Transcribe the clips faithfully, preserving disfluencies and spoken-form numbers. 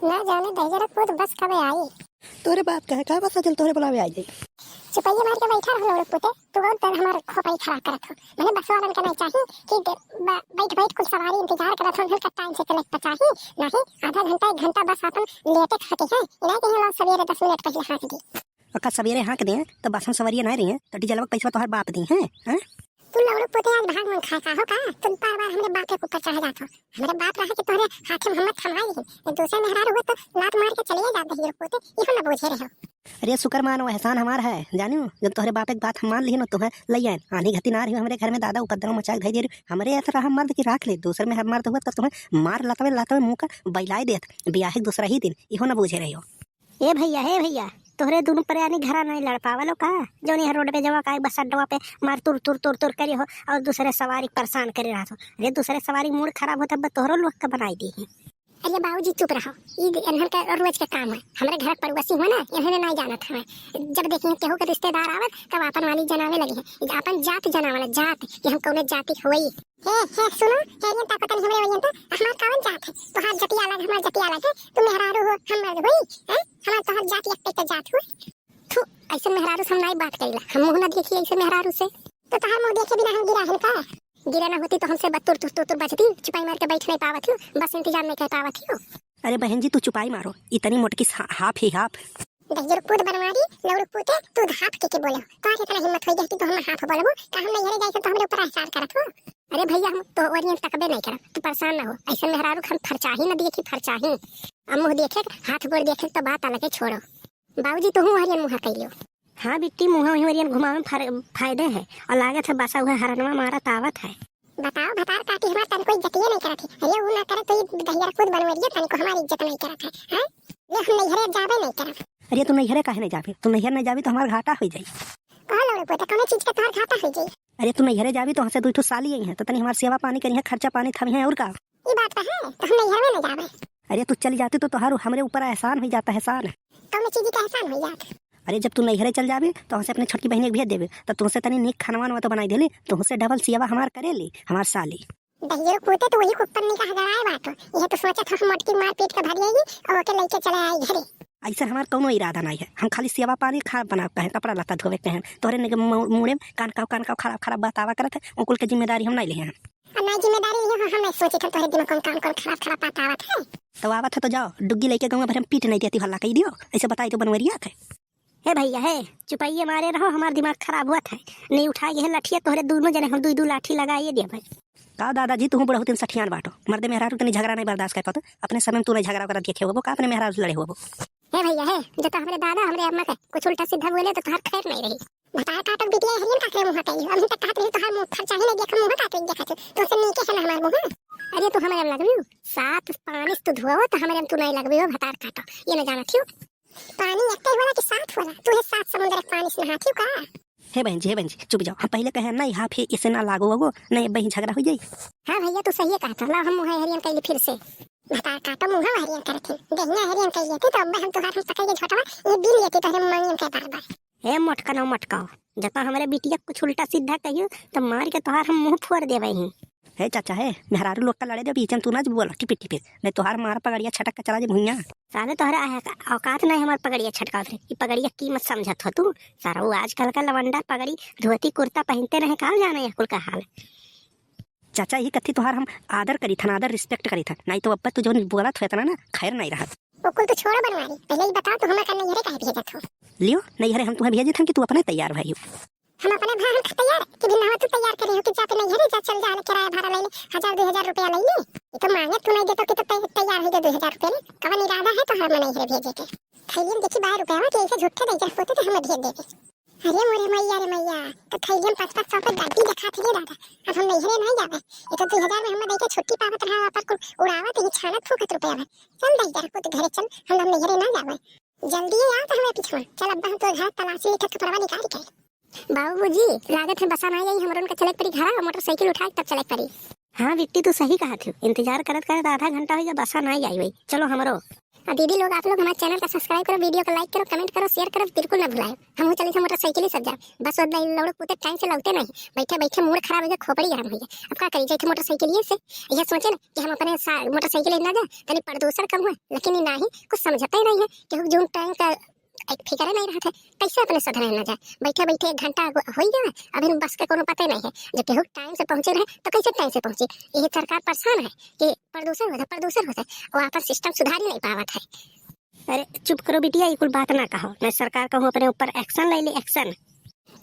ना जाने दहिजरा पूत बस कबे आई। तोरे बाप कहे का बस अचल तोरे बुलावे आई जाई। चुपइया मार के बैठा रहो लौड़े पूते, तू कौन तेल हमार खोपड़ी खराब करत हो। मने बस वालन का नहीं चाही कि ड-, ब-, बैठ बैठ कुल सवारी इंतजार करत हो, उनका टाइम से चले के चाही। नहीं, आधा घंटा एक घंटा बस अपन लेटे खाके है, इन्हें कहीं लोग सवेरे दस मिनट पहले हाँक दी। अक्का सवेरे हाँक दे, तो बसन सवरिया नहीं रही है, तो डीजलवा के पैसा तोहर बाप दी है, हैं? तू लौड़ू पूते आज भाग मन खाए का हो का? तू बार बार हमरे बाप के ऊपर चढ़ जात हो। हमरे बाप रहा कि तोहरे हाथे में हम थमाई ही। दूसरे मेहरारू हो तो लात मार के चले जात दहिजरा पूते, इहो ना बूझे रहो। अरे शुक्र मानो, एहसान हमार है, जानियो, जब तोहरे बाप एक बात हम मान ली ना, तुम्हें लई आए। आनी घती ना रही हमरे घर में, दादा उपद्रव मचा के धई दे रही। हमरे ऐसा रहा मर्द की राख ले, दूसरे में हम मर्द हुआ तो तुम्हें मार लतवे लतवे मुँह का बैलाई देत, बियाहे के दूसरा ही दिन, इहो ना बूझे रही हो। ए भइया, हे भइया, तोहरे दुनू परानी घरा नहीं लड़ पावलो का? जौन यहाँ रोड पे जवा का बस अड्डवा पे मार तुर तुर तुर तुर करे हो और दूसरे सवारी परेशान करे रहत हो। अरे दूसरे सवारी मूड खराब होता बा, तोहरो लोग का बनाई दी। अरे बाबूजी चुप रहो, ई इन्हन का रोज का काम है। हमरे घर पड़ोसी हो ना, इन्हन नहीं जानत हमें। जब देखिए केहू के रिश्तेदार आवत तब आपन वाली जनावे लगी है, आपन जात जनावला, जात कि हम कौने जाति के होई। हे, हे, सुनो, हेरियन ताको तनी हमरे ओरियन तो, हमार कवन जात है? तोहार जतिया अलग, हमार जतिया अलग है। तू मेहरारू हो, हम मर्द होई, हैं? हमार तोहार जात एक पे जात हो। थू, ऐसे मेहरारू से हम नाई बात करीला। हम मुँह ना देखी ऐसे मेहरारू से। तो तोहार मुँह देखे बिना हम गिरा हन का? गिरा ना होती तो हमसे बतुर तुर तुर तुर बजती, चुपाई मार के बैठ नहीं पावत हो, बस इंतजार नहीं कर पावत हो। अरे बहन जी, तू चुपाई मारो, इतनी मोटकी हा-, हाफ ही हाफ। दहिजरा पूत बनवारी, लौड़ू पूते, तू हाफ के के बोले हो? तोहार इतना हिम्मत होई गया कि तू हम हाफ बोलबो? का हम नैहरे जाए से तो हमरे ऊपर एहसान करत हो? अरे भइया, हम तो ओरियन तकबे नहीं करब, तू परेशान ना हो। ऐसे मेहरारू हम फरचाही ना देखी, फरचाही। अब मुँह देखे, हाथ गोड़ देखे तो बात अलगे छोड़ो। बाबूजी, तू हूँ हरियन मुँह कइलो। हाँ बिट्टी, मुँह ही ओरियन घुमावे में फार-, फायदे है। और लागत है बसा हुआ हरनवा मारत आवत है। बताओ, भतार काटी हमार तनको इज्जतिये नहीं करत है। अरे ऊ ना करे तो ई दहिजरा पूत बनवरिया तनको हमार इज्जत नहीं करत है, हैं? ले हम नैहरे जाबे नहीं करब। अरे तू नैहरे काहे नहीं जाबे? तू नैहर नहीं जाबी तो हमार घाटा हो जाई। कहो लौड़े पोते, कौनो चीज के तोहार घाटा हो जाई? अरे तू नैहरे जाबी तो हमसे दुई ठो साली आई हैं, तो तनी हमार सेवा पानी करी है, खर्चा पानी थमी है और का? ई बात तो है, तो हम नैहर में नहीं जाबे। अरे तू चली जाती तो तोहार हमरे ऊपर एहसान हो जाता, एहसान। कौनो चीज का एहसान हो जात? अरे जब तू नैहरे चल जाबे तो हमसे अपने छोटकी बहनी के भेज देबे, तो तुमसे तनी नीक खानवा वानवा तो बनाई देली, तुमसे डबल सेवा हमार करे ली, हमार साली। दहिजरा पूते तो वही कुप्पन नहीं कहा गड़ाए बात हो। यह तो सोचत हो हम मोटकी मार पीट के भाग जाएगी और ओके लेके चले आई घरे। ऐसा हमार कौनो इरादा नहीं है, हम खाली सेवा पानी खा बना के हैं, कपड़ा लत्ता धोवे के हैं, तोहरे ने मु-, मुड़े में कान काव कान काव खराब खराब बात आवा करत है, उकुल के जिम्मेदारी हम नहीं ले हैं। और नहीं जिम्मेदारी लिए हो, हम नहीं सोचे थे तोहरे दिमाग कौन कौन कौन खराब खराब बात आवत है। तो आवत है तो जाओ, डुग्गी लेके गऊँ भर हम पीट नहीं देती, हल्ला कही दियो, ऐसे बताई तो बनवरिया थे। हे भइया, हे, चुपाइए मारे रहो, हमार दिमाग खराब हुआ था। नहीं उठाए गए लठिया, तोहरे दोनों जने हम दुई दू लाठी लगाइए दिया भाई। का दादाजी, तू बुढ़ऊ तीन सठियान बाटो, मर्दे मेहरारू तनी झगड़ा नहीं बर्दाश्त कर पातो, अपने समय में तू नहीं झगड़ा करत देखे होबो का अपने मेहरारू से लड़े होबो? हे भइया, हे, जो तो हमरे दादा, हमरे अम्मा के कुछ उल्टा सीधा बोले तो तोहार खैर नहीं रही। भतार काटक बिटिया हरियन काकरे मुँह कइली, अभी तक कहत रही तोहार मुँह फरचाही नहीं देखा, मुँह काकरे देखा तू, तो से नीके है ना हमार मुँह। अरे तू हमरे में लगबी, सात पानी से तू धोवो तो हमरे में तू नहीं लगबी हो भतार काटो, ये ना जाना थियो। पानी एक्के होला कि सात होला? तू है सात समुंदर के पानी से नहाती का? हे बहन जी, हे बहन जी, चुप जाओ। हम पहले कहे नहीं, हाँ, फिर इसे ना लागो वगो, नहीं बहन झगड़ा हो जाई। हाँ भइया, तू सही कहत हो। लाओ हम मुँह हरियन कइली फिर से। भतार काटो मुँह हरियन करत ही। देहिया हरियन कइली थी तो अब हम तोहार हम पकड़ के झोटवा, ये बिन लेती तोहरे मांगियन के बार बार। ए मोटका ना मोटका, जता हमरे बिटिया कुछ उल्टा सीधा कहियो तो मार के तोहार हम मुँह फोड़ देवे ही। हे चाचा, हे, मेहरारू लोग का लड़े दे, बीच में तू ना बोला टिपिर टिपिर, नहीं तोहार मार पगड़िया छटक के चला जे भुइयां। साले तोहरे आ-, औकात नहीं हमार पगड़िया छटकावत रे। ई पगड़िया कीमत समझत हो तू? सारा वो आजकल का लवंडा पगड़ी धोती कुर्ता पहनते रहे, का जाने यह कुल का हाल। चाचा, यही कथी तोहार हम आदर करी थन, आदर respect करी थन, नहीं तो अब्बा तू जौन बोलत हो इतना ना खैर नहीं रहत। वो कुल तो छोड़ो बनवारी, पहले ही बताओ तू हमारे का नैहरे काहे भेजत हो? लियो, नैहरे हम तुम्हें भेजे थन कि तू अपने तैयार भई हो। हम अपने भाई हम तैयार कि भी ना हो, तू तैयार करे हो कि जाते नैहरे जा, चल जा, किराया भाड़ा ले ले, हजार दो हजार रुपया ले ले। ये तो मांगे तू नहीं देतो कि तो तै-, तैयार हो गए दो हजार रुपया ले। कवन इरादा है तोहार नैहरे भेजे के? थैलियन देखी बारह रुपया हो कि ऐसे झूठे दे जा होते तो हम भेज देते। अरे मोरे मैया रे मैया, तो थैलियन पाँच पाँच सौ पे गड्डी दिखा थे दादा। अब हम नैहरे नहीं जावे। ये तो दो हजार में हम दे के छुट्टी पावत रहा, पर कुल उड़ावत ही छानत फूकत रुपया भर। चल दे जा पुत घरे चल, हम हम नैहरे ना जावे। जल्दी आओ तो हमें पीछे चल, अब्बा हम तो घर तलाशी लेके कपड़वा निकाल के। बाबूजी, लागत है बसा ना आई, हमरन के चले के पड़ी घरा, मोटरसाइकिल उठा के तब चले के पड़ी। हाँ बिट्टी, तू सही कहत हो, इंतजार करत करत आधा घंटा हो गया, बसा ना आई भाई। चलो हमरो। और दीदी लोग, आप लोग हमारे channel का subscribe करो, video को like करो, comment करो, share करो, बिल्कुल ना भुलाए। हम चली थे मोटरसाइकिल से जाए, बस वो लौड़ो पूते टाइम से लौटे नहीं, बैठे बैठे मूड खराब हो गया, खोपड़ी गरम हो गया। अब का करी, जाए थे मोटरसाइकिल से, यह सोचे ना कि हम अपने सा-, मोटरसाइकिल ना जाए, तनी प्रदूषण कम हुआ, लेकिन ये नहीं, कुछ समझते ही नहीं है कि जौन टाइम का एक फिक्र नहीं रहत है, कैसे अपने सुधरे ना जाए। बैठे बैठे एक घंटा हो ही गया, अभी बस के कोनो पते नहीं है। जब केहू टाइम से पहुँचे रहे तो कैसे टाइम से पहुँचे? यही सरकार परेशान है कि प्रदूषण होता, प्रदूषण होता है, वो अपन सिस्टम सुधार ही नहीं पावत है। अरे चुप करो बिटिया, ये कुल बात ना कहो, नहीं सरकार कहूँ अपने ऊपर एक्शन ले ले, एक्शन।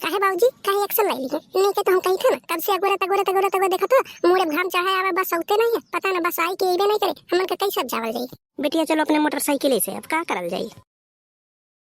काहे बाबूजी, काहे एक्शन ले लिए? नहीं के तो हम कही थे ना, कब से अगोरा तगोरा तगोरा तगोरा देखा तो मूड़े घाम चढ़ाए आवे, बस होते नहीं है, पता ना बस आई कि अइबे नहीं करे, हमन के कैसे अब जावल जाई? बिटिया चलो अपने मोटरसाइकिल से, अब का करल जाई?